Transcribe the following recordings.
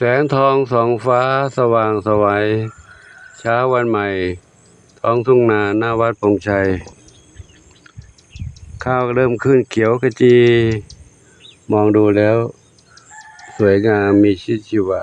ແສງທອງສ່ອງຟ້າສະຫວ່າງໄສວ ເຊົ້າວັນໃໝ່ ທ້ອງທົ່ງນາໜ້າວັດປົງໄຊ ຂ້າວເລີ່ມຂຶ້ນຂຽວຂະຈີ ມອງດູແລ້ວສວຍງາມມີຊີວິດຊີວາ.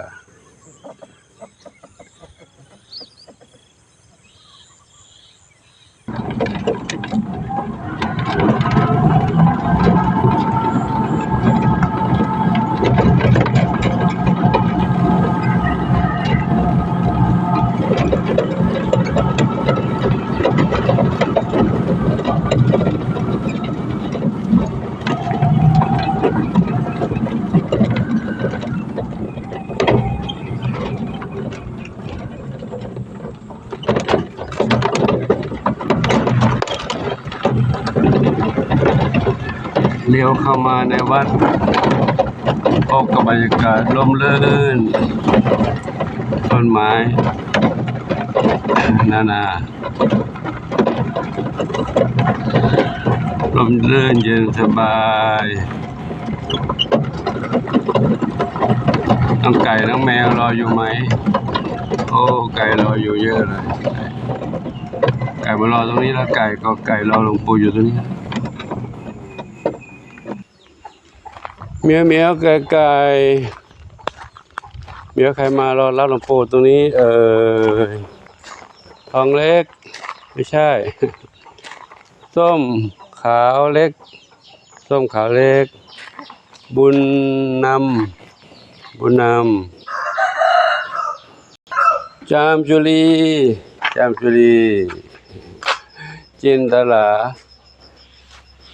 ລ້ຽວເຂົ້າມາໃນວັດ ພົບກັບບັນຍາກາດຮົ່ມລື່ນ ຕົ້ນໄມ້ນານາ ຮົ່ມລື່ນເຢັນສະບາຍ. ນ້ອງໄກ່ນ້ອງແມວລໍຢູ່ໄໝ? ໂອ້ ໄກ່ລໍຢູ່ເຍອະເລີຍ. ໄກ່ມາລໍຕົງນີ້ລະ ໄກ່ກໍໄກ່ລໍຫຼວງປູ່ຢູ່ຕົງນີ້. ເໝຽວໆ ໄກ່ໆ ເໝຽວໃຄມາລໍຮັບຫຼວງປູ່ຕົງນີ້ເອີຍ. ທອງເລັກ ໄມ່ໃຊ່ ສົ້ມຂາວເລັກ ສົ້ມຂາວເລັກ ບຸນນຳ ບຸນນຳ ຈາມຈຸລີ ຈາມຈຸລີ ຈິນຕະລາ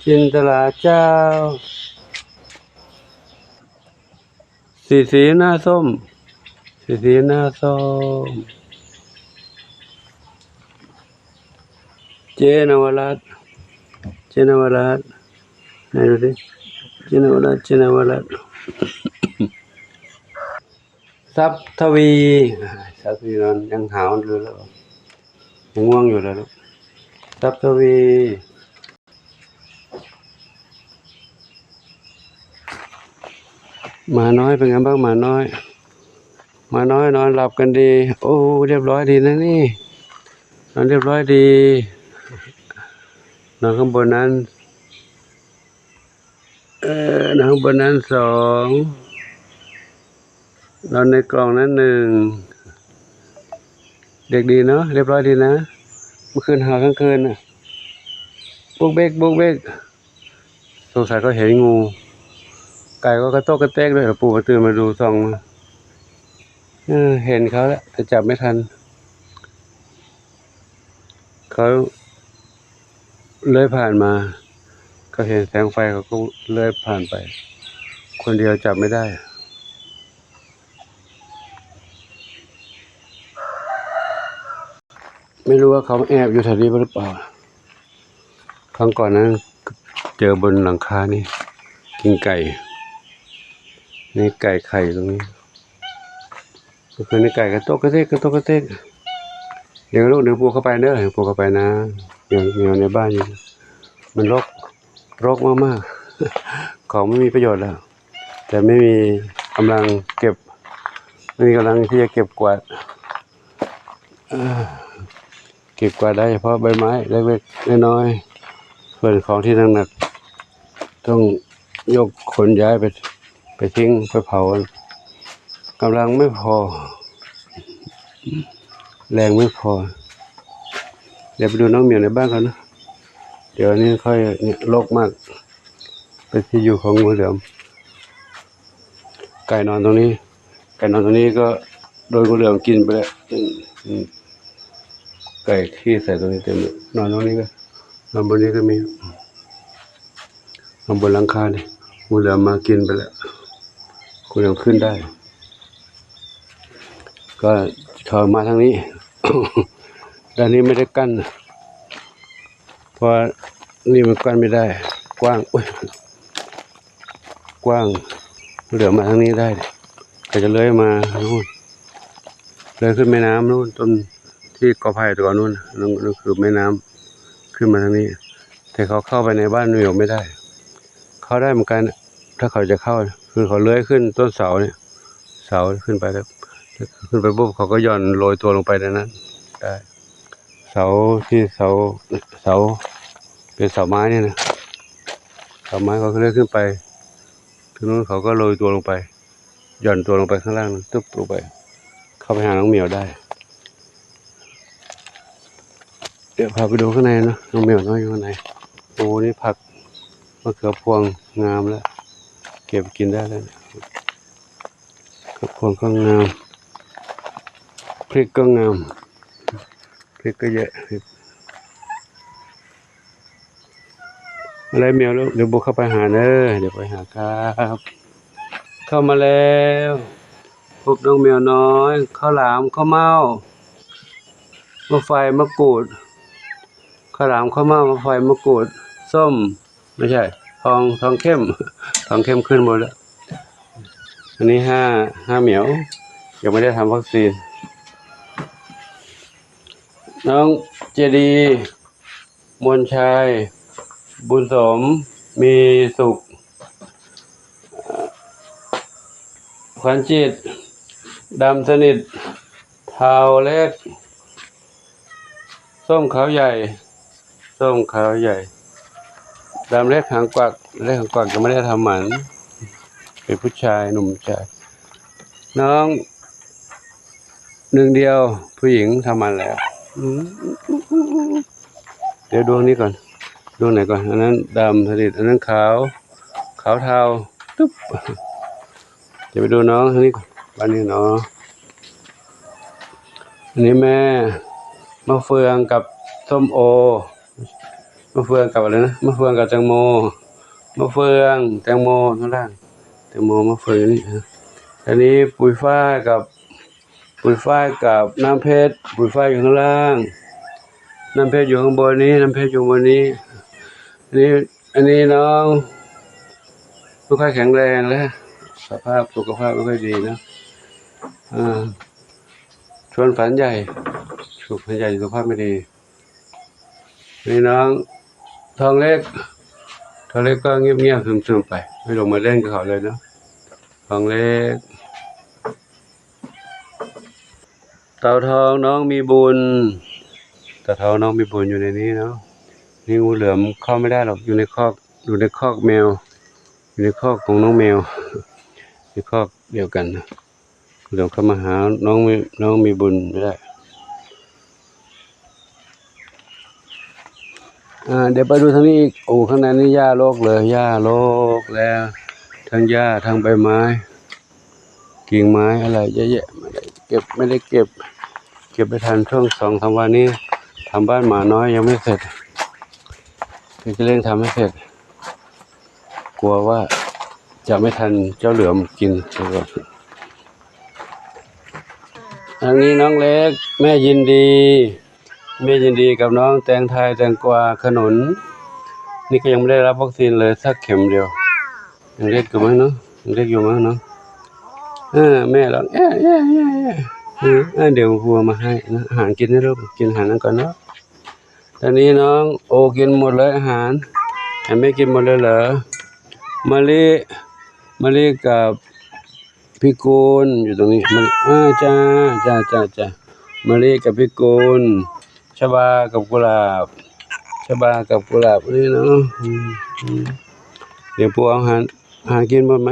ຈິນຕະລາເຈົ້າ. ສີສີໜ້າສົ້ມ ສີສີໜ້າສົ້ມ ເຈນະວະລັດ ເຈນະວະລັດ ໄດ້ດູຊິ ເຈນະວະລັດ ເຈນະວະລັດ ຊັບທະວີ ຊັບທະວີນອນ ຍັງຫາວຢູ່ແລ້ວ ຍັງງ່ວງຢູ່ແລ້ວ ຊັບທະວີ. ໝານ້ອຍເປັນໄງບ້າງ? ໝານ້ອຍ ໝານ້ອຍນອນຫຼັບກັນດີ. ໂອ້ ລຽບຮ້ອຍດີນະນີ້ ນອນລຽບຮ້ອຍດີ. ນອນຂ້າງບົນນັ້ນ ເອີ ນອນຂ້າງບົນນັ້ນສອງ ນອນໃນກ່ອງນັ້ນໜຶ່ງ. ເດັກດີເນາະ ລຽບຮ້ອຍດີນະ. ເມື່ອຄືນເຫົ່າທັງຄືນນະ ບຸກເບັກ ບຸກເບັກ. ສົງໄສເຂົາເຫັນງູ. ໄກ່ກໍກະຕົກກະເຕັກດ້ວຍ ປູກໍຕື່ນມາດູສ່ອງ. ເອີ ເຫັນເຂົາແລ້ວ ແຕ່ຈັບໄມ່ທັນ. ເຂົາເລີຍຜ່ານມາ ເຂົາເຫັນແສງໄຟ ເຂົາກໍເລີຍຜ່ານໄປ ຄົນດຽວຈັບໄມ່ໄດ້. ໄມ່ຮູ້ວ່າເຂົາແອບຢູ່ແຖວນີ້ຫຼືເປົ່າ. ຄັ້ງກ່ອນນັ້ນເຈີບົນຫຼັງຄານີ້ ກິ່ງໄກ່ ນີ້ໄກ່ໄຂ່ຢູ່ຕົງນີ້. ເມື່ອຄືນນີ້ໄກ່ກະຕົກກະເຕັກ ກະຕົກກະເຕັກ. ດຽວລູກ ດຽວປູເຂົ້າໄປເດີ ປູເຂົ້າໄປນະ. ແມວ ແມວໃນບ້ານນີ້ມັນລົກ ລົກມາກໆ. ຂອງໄມ່ມີປະໂຫຍດແລ້ວ ແຕ່ໄມ່ມີກຳລັງເກັບ ໄມ່ມີກຳລັງທີ່ຈະເກັບກວາດ ເອີ ເກັບກວາດໄດ້ສະເພາະໃບໄມ້ເລັກໆນ້ອຍໆ ສ່ວນຂອງທີ່ໜັກໆຕ້ອງຍົກຂົນຍ້າຍໄປ ໄປຖິ້ມໄປເຜົາ. ກຳລັງໄມ່ພໍ ແຮງໄມ່ພໍ. ດຽວໄປດູນ້ອງໝຽວໃນບ້ານກ່ອນນະ. ດຽວນີ້ຄ່ອຍ ນີ້ ລົກມາກ ເປັນທີ່ຢູ່ຂອງງູເຫຼືອມ. ໄກ່ນອນຕົງນີ້ ໄກ່ນອນຕົງນີ້ກໍໂດນງູເຫຼືອມກິນໄປແລ້ວ. ອືມ ອືມ ໄກ່ຂີ້ໃສ່ຕົງນີ້ເຕັມເລີຍ. ນອນຕົງນີ້ກໍ ນອນບົນນີ້ກໍມີ ນອນບົນຫຼັງຄານີ້ ງູເຫຼືອມມາກິນໄປແລ້ວ. ງູເຫຼືອມຂຶ້ນໄດ້ ກໍເຂົ້າມາທາງນີ້. ດ້ານນີ້ໄມ່ໄດ້ກັ້ນ ເພາະວ່ານີ້ມັນກັ້ນໄມ່ໄດ້ ກວ້າງ ໂອ້ຍ ກວ້າງ. ເຫຼືອມາທາງນີ້ໄດ້ ກໍຈະເລີຍມາທາງໂນ້ນ ເລີຍຂຶ້ນແມ່ນ້ຳໂນ້ນ ຕົ້ນທີ່ກໍໄຜ່ຕະກອນໂນ້ນ ນັ້ນ ນັ້ນຄືແມ່ນ້ຳ ຂຶ້ນມາທາງນີ້. ແຕ່ເຂົາເຂົ້າໄປໃນບ້ານໝຽວໄມ່ໄດ້. ເຂົ້າໄດ້ເໝືອນກັນ ຖ້າເຂົາຈະເຂົ້າ ຄືເຂົາເລີຍຂຶ້ນຕົ້ນເສົານີ້ ເສ ເສົາຂຶ້ນໄປ ແລ້ວຂຶ້ນໄປປຸບ ເຂົາກໍຢ່ອນໂລຍຕົວລົງໄປໃນນັ້ນໄດ້. ເສົາທີ່ເສົາ ເສົາ ເປັນເສົາໄມ້ນີ້ນະ ເສົາໄມ້ ເຂົາກໍເລີຍຂຶ້ນໄປທາງໂນ້ນ ເຂົາກໍໂລຍຕົວລົງໄປ ຢ່ອນຕົວລົງໄປຂ້າງລ່າງ ຕຶບລົງໄປ ເຂົ້າໄປຫານ້ອງໝຽວໄດ້. ດຽວພາໄປດູຂ້າງໃນເນາະ ນ້ອງແມວນ້ອຍຢູ່ຂ້າງໃນ. ໂອ້ ນີ້ຜັກມະເຂືອພວງງາມແລ້ວ ເກັບກິນໄດ້ແລ້ວ. ເຂືອພວງກໍງາມ ພຣິກກໍງາມ ພຣິກກໍເຍອະ. ອາໄລແມວລູກ ດຽວບຸກເຂົ້າໄປຫາເດີ ດຽວໄປຫາຄັບ. ເຂົ້າມາແລ້ວ ພົບນ້ອງແມວນ້ອຍ ເຂົ້າຫຼາມ ເຂົ້າເມົ້າ ໝາກໄຟ ໝາກກູດ ເຂົ້າຫຼາມ ເຂົ້າເມົ້າ ໝາກໄຟ ໝາກກູດ ສົ້ມ ໄມ່ໃຊ່ ທອງ ທອງເຂັ້ມ ທອງເຂັ້ມຂຶ້ນໝົດແລ້ວ. ອັນນີ້ຫ້າ ຫ້າແມວ ຍັງໄມ່ໄດ້ທຳວັກຊີນ. ນ້ອງເຈດີ ມວນໄຊ ບຸນສົມ ມີສຸກ ຂວັນຈິດ ດຳສະໜິດ ເທົາເລັກ ສົ້ມຂາວໃຫຍ່ ສົ້ມຂາວໃຫຍ່ ດຳເລັກຫາງກວັກ ເລັກຫາງກວັກ ຍັງໄມ່ໄດ້ທຳໝັນ ເປັນຜູ້ຊາຍ ໜຸ່ມຊາຍ. ນ້ອງໜຶ່ງດຽວ ຜູ້ຍິງ ທຳໝັນແລ້ວ. ອືມ ດຽວດູນີ້ກ່ອນ ດູໄຫນກ່ອນ ອັນນັ້ນດຳສະໜິດ ອັນນັ້ນຂາວ ຂາວເທົາ ຕຶບ. ຈະໄປດູນ້ອງທາງນີ້ກ່ອນ ບາດນີ້ເນາະ. ອັນນີ້ແມ່ ມະເຟືອງກັບສົ້ມໂອ ມະເຟືອງກັບອະໄລນະ ມະເຟືອງກັບແຕງໂມ ມະເຟືອງ ແຕງໂມຂ້າງລ່າງ ແຕງໂມ ມະເຟືອງຢູ່ນີ້. ອັນນີ້ປຸຍຝ້າຍກັບ ປຸຍຝ້າຍກັບນ້ຳເພັດ ປຸຍຝ້າຍຢູ່ຂ້າງລ່າງ ນ້ຳເພັດຢູ່ຂ້າງບົນນີ້ ນ້ຳເພັດຢູ່ບົນນີ້. ອັນນີ້ ອັນນີ້ນ້ອງບໍ່ຄ່ອຍແຂງແຮງແລ້ວ ສະພາບສຸຂະພາບບໍ່ຄ່ອຍດີນະ ເອີ ຊົນຝັນໃຫຍ່ ສຸຂະພາບໃຫຍ່ ສຸຂະພາບບໍ່ດີ. ນີ້ນ້ອງທອງເລັກ ທອງເລັກກໍງຽບໆຊຶມໆໄປ ໄມ່ລົງມາຫຼິ້ນກັບເຂົາເລີຍເນາະ ທອງເລັກ. ເຕົາທອງນ້ອງມີບຸນ ເຕົາທອງນ້ອງມີບຸນຢູ່ໃນນີ້ເນາະ. ນີ້ງູເຫຼືອມເຂົ້າໄມ່ໄດ້ດອກ ຢູ່ໃນຄອກ ຢູ່ໃນຄອກແມວ ຢູ່ໃນຄອກຂອງນ້ອງແມວ ໃນຄອກດຽວກັນນະ. ດຽວເຂົ້າມາຫານ້ອງມີ ນ້ອງມີບຸນໄດ້. ອ່າ ດຽວໄປດູທາງນີ້ອີກ. ໂອ້ ຂ້າງໃນນີ້ຫຍ້າລົກເລີຍ ຫຍ້າລົກແລ້ວ ທັງຫຍ້າ ທັງໃບໄມ້ ກິ່ງໄມ້ອະໄລເຍາະແຍະ ໄມ່ໄດ້ເກັບ ໄມ່ໄດ້ເກັບ ເກັບໄປທັນ. ຊ່ວງສອງສາມວັນນີ້ ທຳບ້ານໝານ້ອຍຍັງໄມ່ເສັດ ກໍຈະເລັ່ງທຳໃຫ້ເສັດ. ກົວວ່າຈະໄມ່ທັນເຈົ້າເຫຼືອມກິນ. ທາງນີ້ນ້ອງເລັກ ແມ່ຍິນດີ ແມ່ຍິນດີກັບນ້ອງແຕງໄທ ແຕງກວາ ຂະໜູນ. ນີ້ກໍຍັງບໍ່ໄດ້ຮັບວັກຊີນເລີຍສັກເຂັມດຽວ. ຍັງເລັກຢູ່ມັ້ງເນາະ ຍັງເລັກຢູ່ມັ້ງເນາະ. ເອີ ແມ່ລອງ ເອ ເອ ເອ ເອີ ດຽວຄົວມາໃຫ້ນະ ອາຫານກິນໃຫ້ລູກ ກິນອາຫານນຳກັນເນາະ. ຕອນນີ້ນ້ອງໂອກິນໝົດເລີຍອາຫານ ໃຫ້ແມ່ກິນໝົດເລີຍເຫຼືອ? ມະລິ ມະລິກັບພິກຸນຢູ່ຕົງນີ້. ມະລິ ເອີ ຈ້າ ຈ້າ ຈ້າ ມະລິກັບພິກຸນ ຊະບາກັບກຸຫຼາບ ຊະບາກັບກຸຫຼາບນີ້ເນາະ. ອືມ ອືມ ດຽວປູເອົາອາຫານ ຫາກິນໝົດໄໝ?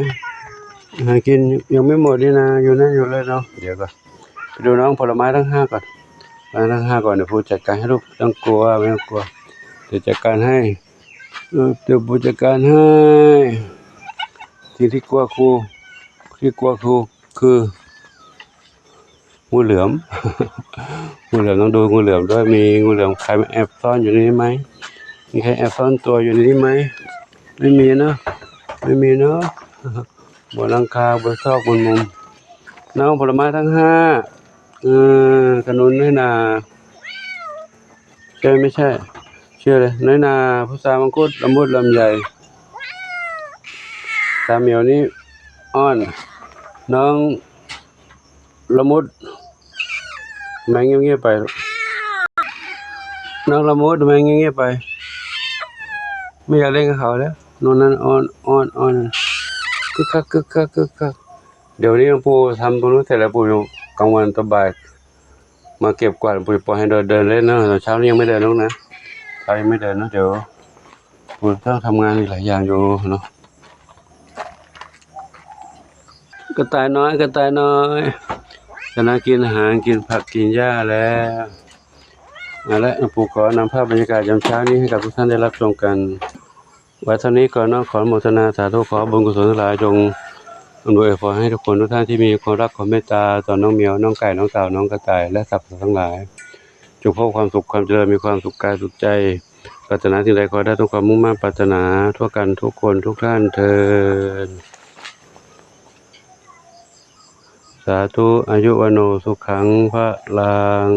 ຫາກິນຍັງໄມ່ໝົດນີ້ນາ ຢູ່ນັ້ນຢູ່ເລີຍເນາະ. ດຽວກ່ອນ ໄປດູນ້ອງຜົນລະໄມ້ທັງຫ້າກ່ອນ ມາທັງຫ້າກ່ອນ. ດຽວປູຈັດການໃຫ້ລູກ ບໍ່ຕ້ອງກົວ ບໍ່ຕ້ອງກົວ ດຽວຈັດການໃຫ້ ເອີ ດຽວປູຈັດການໃຫ້. ສິ່ງທີ່ກົວຄື ທີ່ກົວຄື ຄື ງູເຫຼືອມ ງູເຫຼືອມ ຕ້ອງດູງູເຫຼືອມດ້ວຍ. ມີງູເຫຼືອມໃຄມາແອບຊ້ອນຢູ່ໃນນີ້ໄໝ? ມີໃຄແອບຊ້ອນຕົວຢູ່ໃນນີ້ໄໝ? ໄມ່ມີເນາະ ໄມ່ມີເນາະ. ບົນຫຼັງຄາ ບົນຊອກ ບົນມຸມ. ນ້ອງຜົນລະໄມ້ທັງຫ້າ ເອີ ຂະໜູນ ນ້ອຍນາ ໃຊ່ ໄມ່ໃຊ່ ຊື່ອະໄລ? ນ້ອຍນາ ພຸດຊາ ມັງຄຸດ ລະມຸດ ລຳໄຍ. ຕາໝຽວນີ້ອ່ອນ ນ້ອງ ລະມຸດ ແມ່ງງຽບໆໄປ ນ້ອງລະມຸດ ແມ່ງງຽບໆໄປ ໄມ່ຢາກຫຼິ້ນກັບເຂົາແລ້ວ. ນ້ອງນັ້ນອ່ອນ ອ່ອນ ອ່ອນ ກຶກຄັກ ກຶກຄັກ ກຶກຄັກ. เดี๋ยวนี้หลวงปู่ทำตรงนู้นเสร็จแล้ว ปู่อยู่กลางวันตอนบ่ายมาเก็บกวาด ปู่จะปล่อยให้เดิน เดินเล่นนะ ตอนเช้านี่ยังไม่เดินลูกนะ เช้ายังไม่เดินนะ เดี๋ยวปู่ต้องทำงานอีกหลายอย่างอยู่เนาะ กระต่ายน้อย กระต่ายน้อย กำลังกินอาหาร กินผัก กินหญ้าแล้ว เอาละ หลวงปู่ขอนำภาพบรรยากาศยามเช้านี้ให้กับทุกท่านได้รับชมกัน ไว้เท่านี้ก่อนเนาะ ขออนุโมทนาสาธุ ขอบุญกุศลทั้งหลายจงอำนวยอวยพรให้ทุกคนทุกท่านที่มีความรักความเมตตาต่อน้องเหมียว น้องไก่ น้องเต่า น้องกระต่าย และสัตว์ทั้งหลาย จงพบความสุขความเจริญ มีความสุขกายสุขใจ ปรารถนาสิ่งใดขอให้ได้สมความมุ่งมา่ปรารถนาทั่วกันทุกคนทุกท่านเทอญ สาธุ อายุวัณโณ สุขัง พลัง